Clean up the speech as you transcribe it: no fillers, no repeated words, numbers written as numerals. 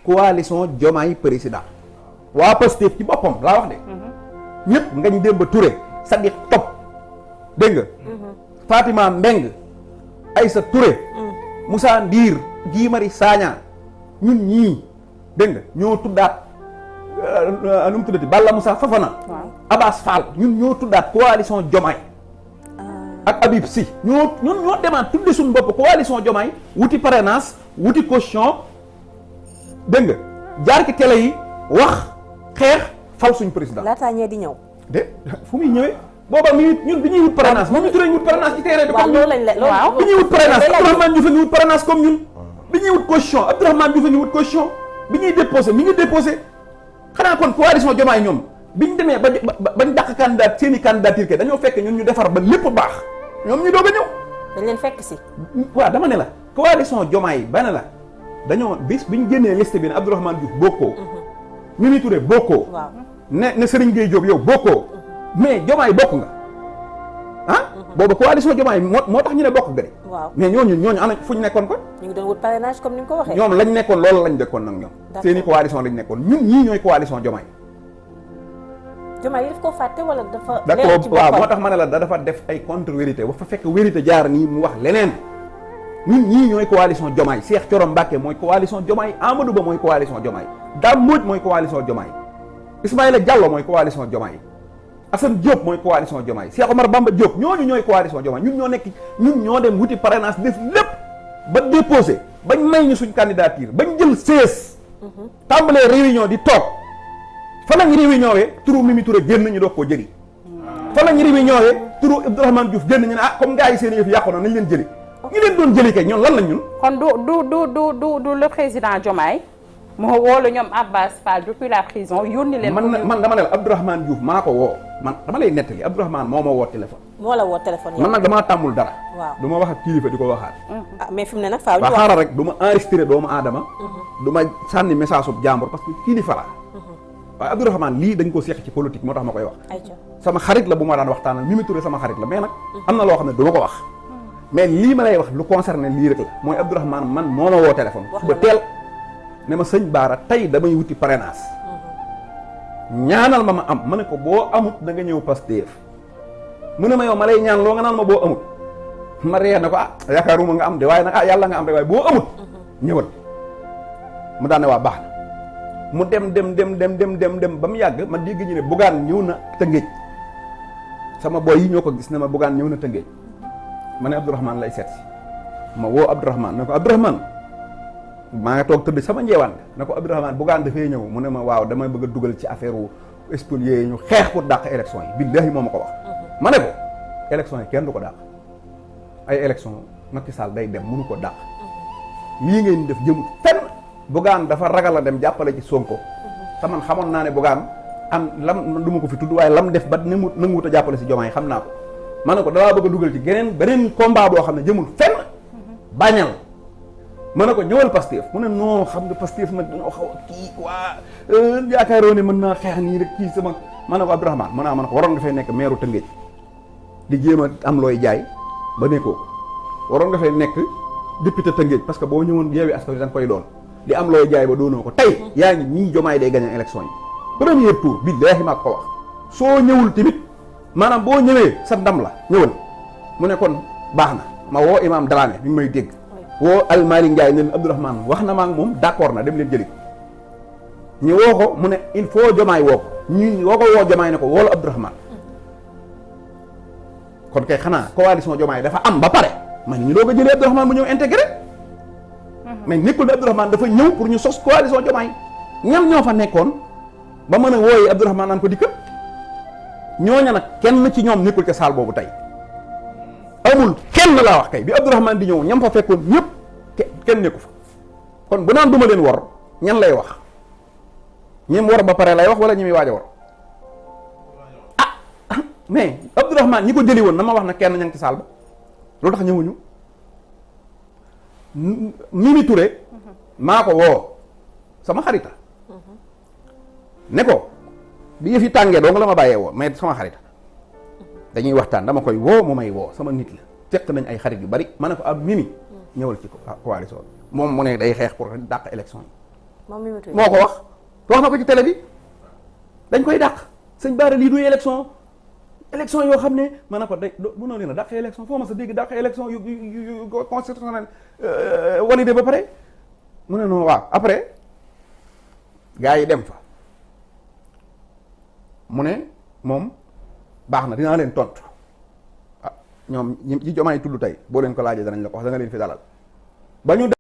coalition Diomaye président waa Pastef ci boppam laa wax de ñëpp Ngagne Demba Touré Sadiq Top dégg nga Fatima Mbeng Aïssa Touré Moussa Ndir Guy Marius Sagna ñun ñii dégg nga ñoo tuddaat nu mu tuddati Balla Moussa Fafana Abass Fall ñun ñoo tuddaat coalition Diomaye ak Habib Sy ñun ñoo demaat tudde suñu bopp coalition Diomaye wuti parrainage wuti caution dégg nga jaar ci télé yi wax xeex fal suñu président laataa ñee di ñëw de fu muy ñëwee booba ñun bi ñuy wut parrainage moom ñu turee ñu wut parrainage ci terrain bi comme ñun bi ñuy wut parrainage Abdourahmane Diouf a ngi wut parrainage comme ñun bi ñuy wut caution Abdourahmane Diouf a ngi wut caution bi ñuy déposé mi ngi déposé xanaa kon coalition Diomaye ñoom biñ demee bañ dàq candidat seen i candidature ke dañoo fekk ñun ñu defar ba lépp baax ñoom ñu doog a ñëw dañ leen fekk si waaw dama ne la coalition Diomaye ba ne la dañoo bis biñ génnee liste bi ne Abdourahmane Diouf bokkoo Mimi Touré bokkoo ne Serigne Gueye Diop yow bokkoo mais Diomaye bokk nga ah boobu coalition Diomaye moo tax ñu ne bokk nga de mais ñooñu ana fu ñu nekkoon kon ñu ngi doon wut parrainage comme ni nga ko waxee ñoom lañ nekkoon loolu lañ dekkoon nag ñoom seeni coalition lañ nekkoon ñun ñii ñooy coalition Diomaye Diomaye yi daf koo fàtte wala dafa leer ci boppam waaw moo tax ma ne la dafa def ay contre vérité ba fa fekk vérité jaar nii mu wax leneen ñun ñii ñooy coalition Diomaye Cheikh Thioro Mbacké mooy coalition Diomaye Amadou Ba mooy coalition Diomaye Dame Mbodj mooy coalition Diomaye Ismaïla Diallo mooy coalition Diomaye Assane Diop mooy coalition Diomaye Cheikh Omar Bamba Diop ñooñu ñooy coalition Diomaye ñun ñoo dem wuti parrainage def lépp ba déposé bañ may ñu suñ candidature bañ jël 16 tàmbalee réunion di toog fa lañ réunion wee turu Mimi Touré génn ñu doog koo jëli fa lañ réunion wee turu Abdourahmane Diouf génn ñu ne comme gars yi seen yëf yàqu na nañ leen jëli ñu leen doon jëli kay ñoon lan lañ ñun kon du le président Diomaye moo woolu ñoom Abass Fall depuis la prison yónni leen man dama ne la Abdourahmane Diouf maa ko woo man dama lay nettali Abdourahmane moo ma woo téléphone moo la woo téléphone man nag damaa tàmmul dara waaw du ma wax ak kilifa di ko waxaat mais fi mu ne nag faaw ñu wax xaaral rek du ma enregistré doomu aadama du ma sànni message ub jàmbur parce que kilifa la waaye Abdourahmane lii dañ ko seex ci politique moo tax ma koy wax sama xarit la bu ma daan waxtaanal Mimi Touré sama xarit la mais nag am na loo xam ne du ma ko wax mais lii ma lay wax lu concerné lii rek la mooy Abdourahmane man moo ma woo téléphone suba teel ne ma sëñ Baara tey damay wuti parrainage ñaanal ma am ma ne ko boo amut da nga ñëw Pastef mu ne ma yow ma lay ñaan loo nga naan ma boo amut ma ree na ko yaakaaruma nga am de waaye nag yàlla nga am de waaye boo amut ñëwal mu daan ne waa baax na mu dem ba mu yàgg ma dégg ñu ne Bougane ñëw na Tëngéej sama boy yi ñoo ko gis ne ma Bougane ñëw na Tëngéej ma ne Abdourahmane lay seet si ma woo Abdourahmane ne ko Abdourahmane maa nga toog tëdd sama njeewaan na ko Abdourahmane Bougane dafay ñëw mu ne ma waaw damay bëgg a dugal ci affaire u spoliés yi ñu xeex pour dàq élection yi billaahi moo ma ko wax ma ne ko élection yi kenn du ko dàq ay élection Macky Sall day dem mënu ko dàq lii ngeen def jëmut fenn Bougane dafa ragal a dem jàppale ci Sonko te man xamoon naa ne Bougane am lam du ma ko fi tudd waaye lam def ba nanguwut a jàppale si Diomaye xam naa ko ma ne ko dalaa bëgg a dugal ci beneen combat boo xam ne jëmul fenn bañal ma ne ko ñëwal Pastef mu ne non xam nga Pastef nag dañoo xaw a kii quoi yaakaaroo ne mën naa xeex nii rek kii sama ma ne ko Abdourahmane ma ne ko waroon nga fay nekk maire Tëngéej di jéem a am looy jaay ba nekkoo waroon nga fay nekk député Tëngéej parce que boo ñëwoon Yewwi Askan Wi da nga koy doon di am looy jaay ba doonoo ko tey yaa ngi ñii Diomaye day gagné élection yi premier tour billaahi maa ko wax soo ñëwul tamit maanaam boo ñëwee sa ndam la ñëwal mu ne kon baax na ma woo Imam Dramé mi ngi may dégg woo Almari Ndiaye ne Abdourahmane wax na ma ak moom d'accord na dem leen jëli ñu woo ko mu ne il faut Diomaye woo ko ñu woo ko woo Diomaye ne ko woolu Abdourahmane kon kay xanaa coalition Diomaye dafa am ba pare man ñu doog a jëlee Abdourahmane bu ñëw intégré mais nekkul ne Abdourahmane dafa ñëw pour ñu sos coalition Diomaye ñam ñoo fa nekkoon ba mën a wooyi Abdourahmane naan ko dikka ñooña nag kenn ci ñoom nekkul ca saal boobu tey amul kenn laa wax kay bi Abdourahmane di ñëw ñam fa fekkoon ñëpp kenn nekku fa kon bu naan duma leen wor ñan lay wax ñim war ba pare lay wax wala ñi muy waaj a war mais Abdourahmane ñi ko jëli woon na ma wax na kenn ña ngi ci saal ba loolu tax ñëwuñu Mimi Touré maa ko woo sama xarita ne ko bi yëf yi tàngee doo nga la ma bàyyee woo mais sama xarita dañuy waxtaan dama koy woo mu may woo sama nit la fekk nañ ay xarit yu bari ma ne ko ab Mimi ñëwal ci coalition moom mu ne day xeex pour dàq élection yi moo ko wax na ko ci télé bi dañ koy dàq sëñ Bara lii du élection yoo xam ne ma ne ko day mënoo leen a dàqee élection foo ma sa dégg dàqee élection yu constitutionnel validé ba pare mu ne noonu waaw après gars yi dem fa mu ne moom baax na dinaa leen tontu ñoom ñi Diomaye tudd tey boo leen ko laajee danañ la ko wax da nga leen fi dalal ba ñu